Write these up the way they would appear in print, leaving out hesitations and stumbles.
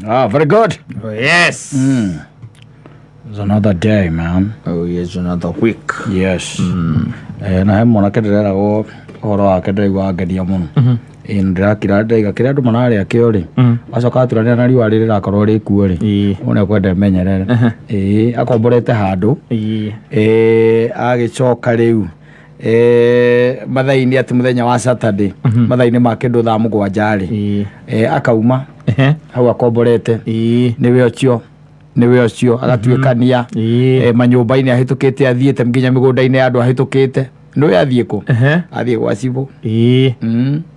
Ah, very good. Oh, yes. It's another day, man. Oh, yes, another week. Yes. Eh, na he mwanake ndĩreragwo ũhoro wake ndĩraigua ngenia mũno. Ĩĩ na ndĩrakira ndaiga kĩrĩa andũ mararĩa kĩo rĩ, acoka aturanĩra na riũa rĩrĩ rĩrakorwo rĩkuo rĩ, Ĩĩ. ũyũ nĩekwenda emenyerere. Ĩĩ, akomborete handũ. Ĩĩ. Ĩĩ, agĩcoka rĩu eh, mathaa-inĩ atĩ mũthenya wa Saturday mathaa-inĩ ma kĩndũ thaa 7 rĩ, Ĩĩ. eh, akauma Ehe. hau akomborete Ĩĩ. nĩwe ũcio nĩwe ũcio agatuĩkania Ĩĩ. eh, manyũmba-inĩ ahĩtũkĩte athiĩte nginya mĩgũnda-inĩ ya andũ ahĩtũkĩte nĩwe athiĩ kũ Ehe. athiĩ gwa cibũ. Ĩĩ.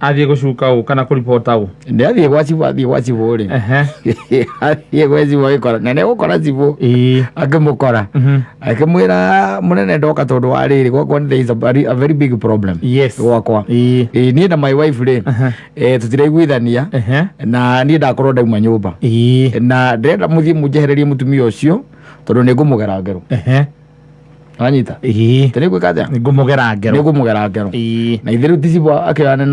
Athiĩ gũcuka ũ kana kũribota ũ? Nĩ athiĩ gwa cibũ, athiĩ gwa cibũ rĩ, Ehe. athiĩ gwa cibũ agĩkora na nĩegũkora cibũ. Ĩĩ. Akĩmũkora akĩmwĩra mũnene ndoka tondũ wa rĩrĩ gwakwa there is a very big problem. Yes. Gwakwa. Ĩĩ. Ĩĩ, niĩ na my wife rĩ, eh, tũtiraiguithania Ehe. na niĩ ndakorwo ndauma nyũmba Ĩĩ. na ndĩrenda mũthiĩ mũnjehererie mũtumia ũcio tondũ nĩ ngũmũgera ngero. Ehe. Wanyita? Ĩĩ. Tĩ nĩ gwĩka atĩa? Nĩngũmũgera ngero. Nĩ ngũmũgera ngero. Ĩĩ. Na ithe rĩu ti cibũ akĩoyane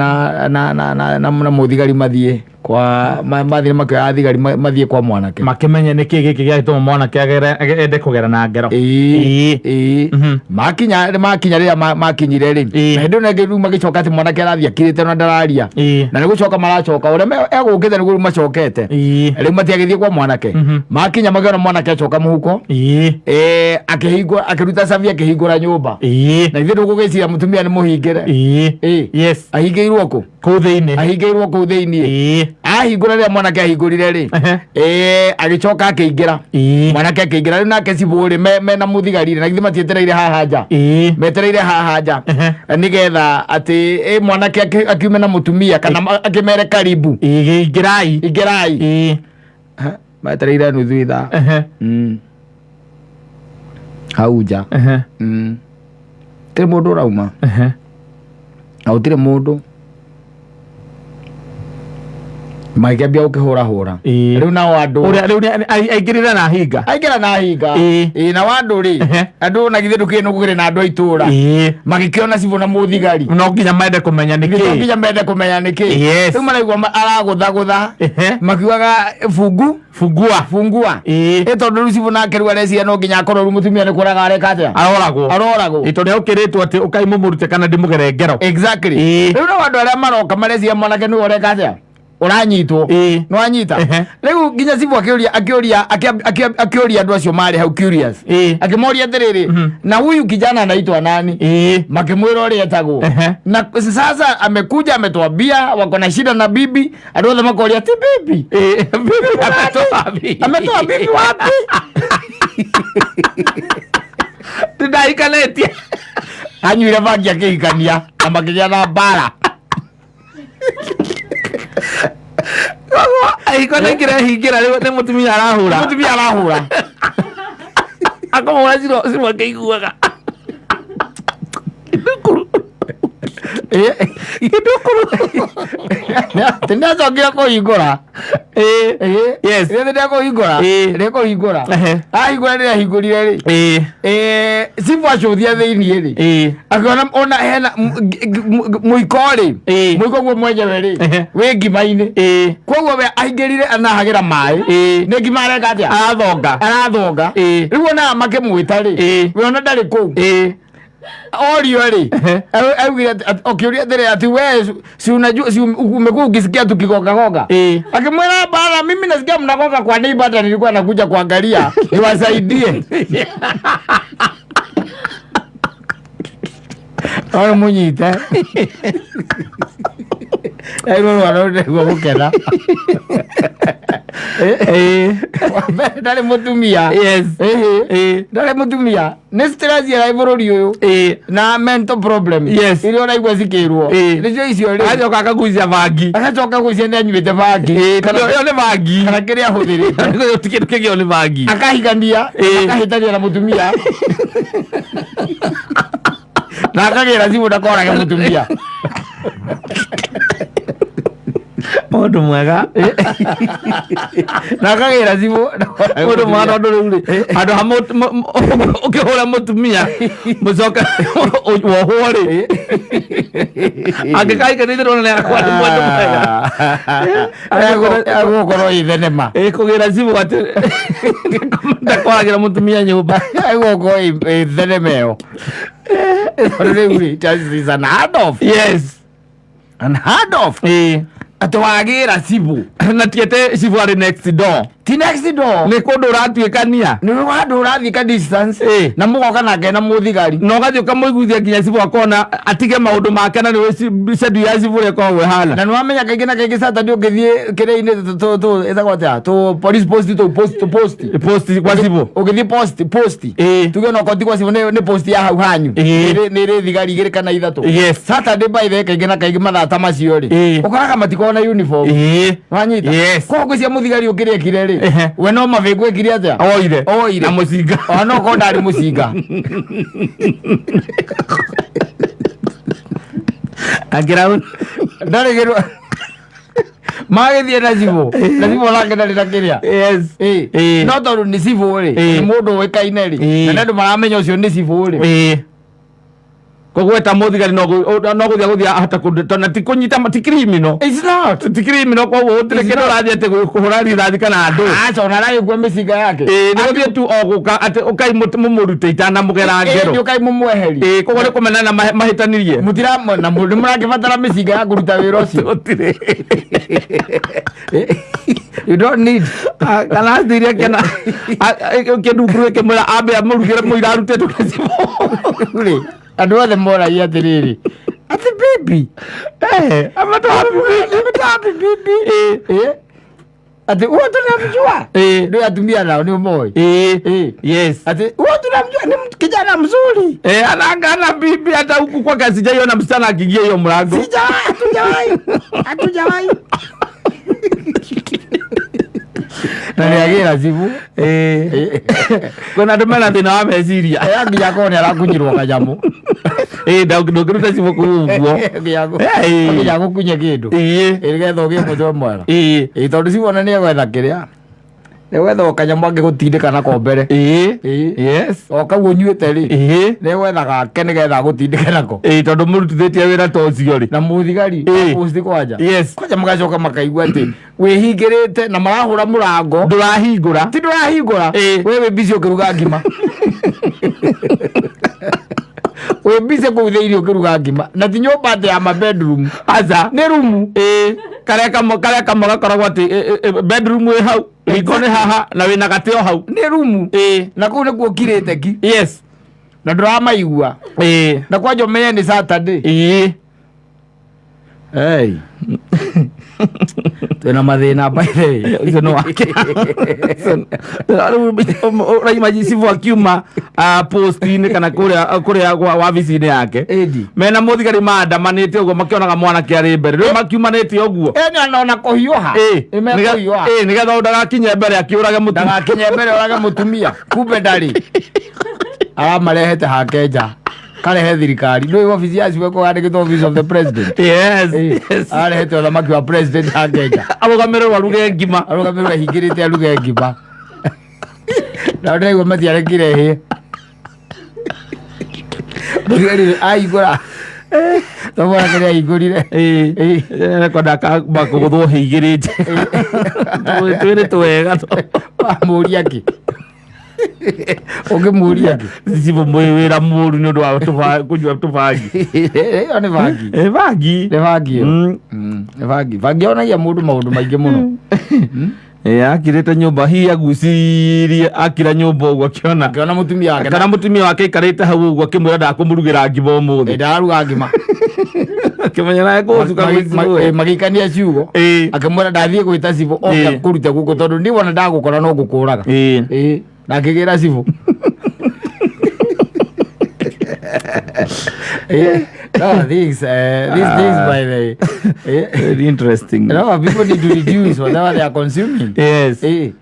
na mũthigari mathiĩ kwa mathiĩ makĩoya thigari mathiĩ kwa mwanake. Makĩmenye nĩkĩ gĩkĩ gĩagĩtũma mwanake ende kũgera na ngero. Ĩĩ. Ĩĩ. Ĩĩ. Makinya makinya rĩrĩa makinyire rĩ. Ĩĩ. Na hĩndĩ ĩyo ningĩ rĩu magĩcoka atĩ mwanake arathiĩ akirĩte na ndararia. Ĩĩ. Na nĩ gũcoka maracoka ũrĩa egũkĩte nĩguo rĩu macokete. Ĩĩ. Rĩu matiagĩthiĩ kwa mwanake. Makinya makĩona mwanake acoka mũhuko. Ĩĩ. Eh, akĩhingũra akĩruta cabi akĩhingũra nyũmba. Ĩĩ. Na ithuĩ ndũgũgĩciria mũtumia nĩ mũhingĩre. Ĩĩ. Ĩĩ. Yes. Ahingĩirwo kũ? Kũu thĩinĩ. Ahingĩirwo kũu thĩinĩ. Ĩĩ. Ahingũra rĩrĩa mwanake ahingũrire rĩ. Ehe. Eh, agĩcoka akĩingĩra. Ĩĩ. Mwanake akĩingĩra rĩu nake cibũ rĩ mena mũthigari rĩ na githĩ matietereire haha nja. Ĩĩ. Metereire haha nja. Ehe. Nĩgetha atĩ mwanake akiume na mũtumia kana akĩmere karibu. Ĩĩ, ingĩrai. Ingĩrai. Ĩĩ. Ha, metereire nuthu ithaa. Ehe. Hau nja. Ehe. Tirĩ mũndũ ũrauma. Ehe. Na gũtirĩ mũndũ. Magĩkĩambia gũkĩhũrahũra. Ĩĩ. Rĩu nao andũ. Ũrĩa rĩu aingĩrire na hinga. Aingĩra na hinga. Ĩĩ. Ĩĩ, nao andũ rĩ, Ehe. andũ na githĩ ndũkĩũĩ nĩ gũkĩrĩ na andũ a itũũra. Ĩĩ. Magĩkĩona cibũ na mũthigari. No nginya mende kũmenya nĩ No kĩ. nginya mende kũmenya nĩ kĩ. Yes. Rĩu maraigua aragũthagũtha. Ehe. Makiugaga fungu. Fungua. Fungua. Ĩĩ. Ĩ tondũ rĩu cibũ nake rĩu areciria no nginya akorwo rĩu mũtumia nĩ kũraga areka atĩa? Aroragwo. Aroragwo. Ĩ tondũ nĩokĩrĩtwo atĩ ũkai mũmũrute kana ndĩmũgere ngero. Exactly. Ĩĩ. Rĩu nao andũ arĩa maroka mareciria mwanake nĩwe ũreka atĩa? Ũranyitwo. Ĩĩ. Nĩwanyita? Ehe. Rĩu nginya cibũ akĩũria akĩũria akĩũria andũ acio marĩ hau curious. Ĩĩ. Akĩmoria atĩrĩrĩ, na huyu kijana anaitwa nani? Ĩĩ. Makĩmwĩra ũrĩa etagwo. Ehe. Na sasa amekuja ametuambia wako na shida na bibi, andũ othe makoria ti bibi. Ĩĩ. Bibi ametoa bibi. Ametoa bibi wapi? Ndĩrahikanĩtie. Anyuire bangi akĩhikania na makĩgĩa na mbara. Ahiko nĩ kĩrehingĩra rĩu nĩ mũtumia arahũra. Mũtumia arahũra. Akamũhũra cimwe akĩiguaga. Gĩthukuru. Gĩthukuru. Atĩ nĩacokire kũhingũra. Ĩĩ. Yes. Rĩrĩa nĩekũhingũra. Ĩĩ. Nĩekũhingũra. Ehe. Ahingũra rĩrĩa ahingũrire rĩ. Ĩĩ. Eh, cibũ acũthia thĩiniĩ rĩ. Ĩĩ. Akĩona ona hena mũiko rĩ. Ĩĩ. Mũiko guo mwenyewe rĩ. Ehe. Wĩ ngima-inĩ. Ĩĩ. Koguo we aingĩrire anahagĩra maĩ. Ĩĩ. Nĩ ngima areka atĩa? Arathonga. Arathonga. Ĩĩ. Rĩu ona makĩmwĩta rĩ. Ĩĩ. We ona ndarĩ kũu. Ĩĩ. Orio rĩ. Ehe. Augire ũkĩũria atĩrĩ atĩ we si unajua si umekuwa ukisikia tukigonga gonga. Ĩĩ. Akimwĩra bana mimi nasikia mnagonga kwa neighbor hata nilikuwa nakuja kuangalia niwasaidie. Oro munyite. Rĩu rwaro nĩguo gũkena. Ĩĩ. Ndarĩ mũtumia. Yes. Ĩhĩ. Ĩĩ. Ndarĩ mũtumia. Nĩ stress ya bũrũri ũyũ. Ĩĩ. Na mental problem. Yes. Iria ũraigua cikĩrwo. Ĩĩ. Nĩcio icio rĩ. Agacoka akagucia bangi. Agacoka gũcia nĩ anyuĩte bangi. Ĩĩ, tondũ ĩyo nĩ bangi. Kana kĩrĩa ahũthĩrĩte. Gũtirĩ kĩndũ kĩngĩ ĩyo nĩ bangi. Akahikania. Ĩĩ. Akahĩtania na mũtumia. Na akagĩra cibũ ndakorage mũtumia. Mũndũ mwega. Na akagĩra cibũ. Mũndũ mwega tondũ rĩu rĩ, handũ ha ũkĩhũra mũtumia mũcoke wohwo rĩ, angĩkaikarĩte rona nĩ akwa nĩ mũndũ mwega. Agũkorwo ĩ thenema. Ĩ kũgĩra cibũ atĩ ndakwaragĩra mũtumia nyũmba. Agũkorwo ĩ thenema ĩyo. Tondũ rĩu rĩ, just is unheard of. Yes. Unheard of. Ĩ. Atĩ wagĩra cibũ. Na ti atĩ cibũ arĩ next door. Ti next door. Nĩ kũndũ ũratuĩkania. Nĩ handũ ũrathiĩ ka distance. Ĩ. Na mũgoka nake na mũthigari. Na ũgathiĩ ũkamũiguithia nginya cibũ akona atige maũndũ make na nĩwe schedule ya cibũ ũrĩa ĩkoragwo ĩhana. Na nĩwamenya kaingĩ na kaingĩ Saturday ũngĩthiĩ kĩrĩa-inĩ ĩtagwo atĩa tũ police post tũ post tũ post. Post kwa cibũ. Ũgĩthiĩ post post. Ĩ. Tuge no koti kwa cibũ nĩ post ya hau hanyu. Ĩ. Nĩ ĩrĩ thigari igĩrĩ kana ithatũ. Yes. Saturday by the way kaingĩ na kaingĩ mathaa ta macio rĩ. Ĩ. Ũkoraga matikoragwo na uniform. Ĩ. Wanyita? Yes. Koguo ngwĩciria mũthigari ũkĩrĩa ekire rĩ. Ehe. We no mabĩngũ ekire atĩa? Oire. Oire. Na mũcinga. Ona no korwo ndarĩ mũcinga. Akĩra Ndarĩ kĩndũ. Magĩthiĩ na cibũ. Na cibũ nake ndarĩ na kĩrĩa. Yes. Ĩ. Ĩ. No tondũ nĩ cibũ rĩ, Ĩ. nĩ mũndũ ũĩkaine rĩ, Ĩ. na nĩ andũ maramenya ũcio nĩ cibũ rĩ. Ĩ. Koguo ta mũthigari no gũthiĩ gũthiĩ ahota kũndũ na ti kũnyita ti criminal. It's not. Ti criminal koguo gũtirĩ kĩndũ ũrathiĩ atĩ kũhũra rithathi kana andũ. Aca ona aragĩkua mĩcinga yake. Ĩ nĩ gũthiĩ tu o gũka atĩ ũkai mũmũrute itanamũgera ngero. Ĩ, ũkai mũmweherie. Ĩ koguo nĩ kũmenana mahĩtanirie. Mũtira na nĩ mũrakĩbatara mĩcinga ya kũruta wĩra ũcio. Gũtirĩ. You don't need. Kana athire akĩona kĩndunguru gĩkĩmwĩra ambe amũrugĩre mũira arutĩtwo nĩ cibũ. Rĩ, andũ othe moragia atĩrĩrĩ, atĩ bibi. Happy bibi. Ĩ. Atĩ huo tunamjua. Ĩ. Ndio atumia nao nĩ ũmoĩ. Ĩ. Ĩ. Yes. Atĩ huo tunamjua ni kijana mzuri. Eh, anangana bibi hata huku kwake sijaiona msichana akiingia hiyo mlango. Sijawahi, hatujawahi. Hatujawahi. Na nĩ agĩra cibũ. Eh. Kwĩna andũ mena thĩna wa meciria. Eh, nginya akorwo nĩ arakunyirwo kanyamũ. Eh, ndũngĩruta cibũ kũu ũguo. Eh. Nginya agũkunye kĩndũ. Ĩĩ. Ĩ, nĩgetha ũgĩe mũtwe mwega. Ĩĩ. Ĩ, tondũ cibũ ona nĩ egwetha kĩrĩa. Nĩ egwetha o kanyamũ angĩgũtindĩka nako mbere. Ĩĩ. Ĩĩ. Yes. O kau ũnyuĩte rĩ. Ĩĩ. Nĩ egwetha gake nĩgetha agũtindĩke nako. Ĩĩ, tondũ mũrutithĩtie wĩra ta ũcio rĩ. Na mũthigari Ĩĩ. post kwanja. Yes. Kwanja magacoka makaigua atĩ wĩhingĩrĩte na marahũra mũrango. Ndũrahingũra. Ti ndũrahingũra. Ĩĩ. We wĩ busy ũkĩruga ngima. Wĩ busy kũu thĩinĩ ũkĩruga ngima. Na ti nyũmba atĩ ya ma bedroom. Aca. Nĩ rumu. Ĩĩ. Karĩa kamwe gakoragwo atĩ bedroom ĩ hau, riko nĩ haha na wĩna gatĩ o hau. Nĩ rumu. Ĩĩ. Na kũu nĩkuo ũkirĩte ki. Yes. Na ndũramaigua. Ĩĩ. Na kwanja ũmenye nĩ Saturday. Ĩĩ. Hey. Twĩna mathĩna by the way. Ũcio nĩ wake. Ũraima cibũ akiuma post-inĩ kana kũrĩa wabici-inĩ yake. Ĩndi. Mena mũthigari maandamanĩte ũguo makĩonaga mwanake arĩ mbere. Rĩu makiumanĩte ũguo. Ĩ nĩ ona kũhiũha. Ĩĩ. Nĩ mekũhiũha. Ĩĩ, nĩgetha ũndũ ndagakinye mbere akĩũrage mũtumia. Ndagakinye mbere ũrage mũtumia. Kumbe ndarĩ. Aramarehete hake nja. Karehe thirikari. Ndũĩ wabici ya cibũ ĩkoragwo yandĩkĩtwo office of the president. Yes. Ĩĩ. Yes. Ararehete ũthamaki wa president hake nja. Arũgamĩrĩrwo aruge ngima. Arũgamĩrĩrwo ahingĩrĩte aruge ngima. Na ndĩraigua matiarekire hĩe. Mũthigari ahingũra. To mwanake nĩ ahingũrire. Ĩĩ. Ĩĩ. Rekonda kũgũthwo hĩ igĩrĩ. Twĩrĩ twega. Wamũria kĩ? Ũngĩmũria kĩ? Cibũ mwĩ wĩra mũru nĩ ũndũ wa kũnyua tũbangi. Ĩyo nĩ bangi. Ĩ bangi. Nĩ bangi ĩyo. Nĩ bangi. Bangi yonagia mũndũ maũndũ maingĩ mũno. Ĩ akirĩte nyũmba hihi agucirie akira nyũmba ũguo akĩona. Akĩona mũtumia wake. Kana mũtumia wake aikarĩte hau ũguo akĩmwĩra ndakũmũrugĩra ngima ũmũthĩ. Ndararuga ngima. Akĩmenya nawe kũcuka gwĩcigo. Magĩikania ciugo. Ĩ. Akĩmwĩra ndathiĩ gwĩta cibũ oke Ĩĩ. kũrute gũkũ tondũ niĩ wona ndagũkora no ngũkũraga. Ĩ. Ĩĩ. Na akĩgĩra cibũ. No, these things by the Very interesting. No, people need to reduce whatever they are consuming. Yes. Ĩĩ.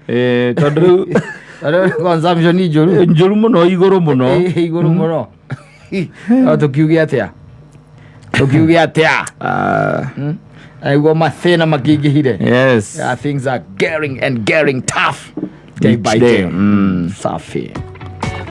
Tondũ rĩu Tondũ consumption nĩ njũru. njũru mũno igũrũ mũno. Ĩĩ, igũrũ mũno. No tũkiuge atĩa? Ũkiuge atĩa? Nĩguo mathĩna makĩingĩhire. Yes. Yeah, things are getting and getting tough day Each by day. day. Safi.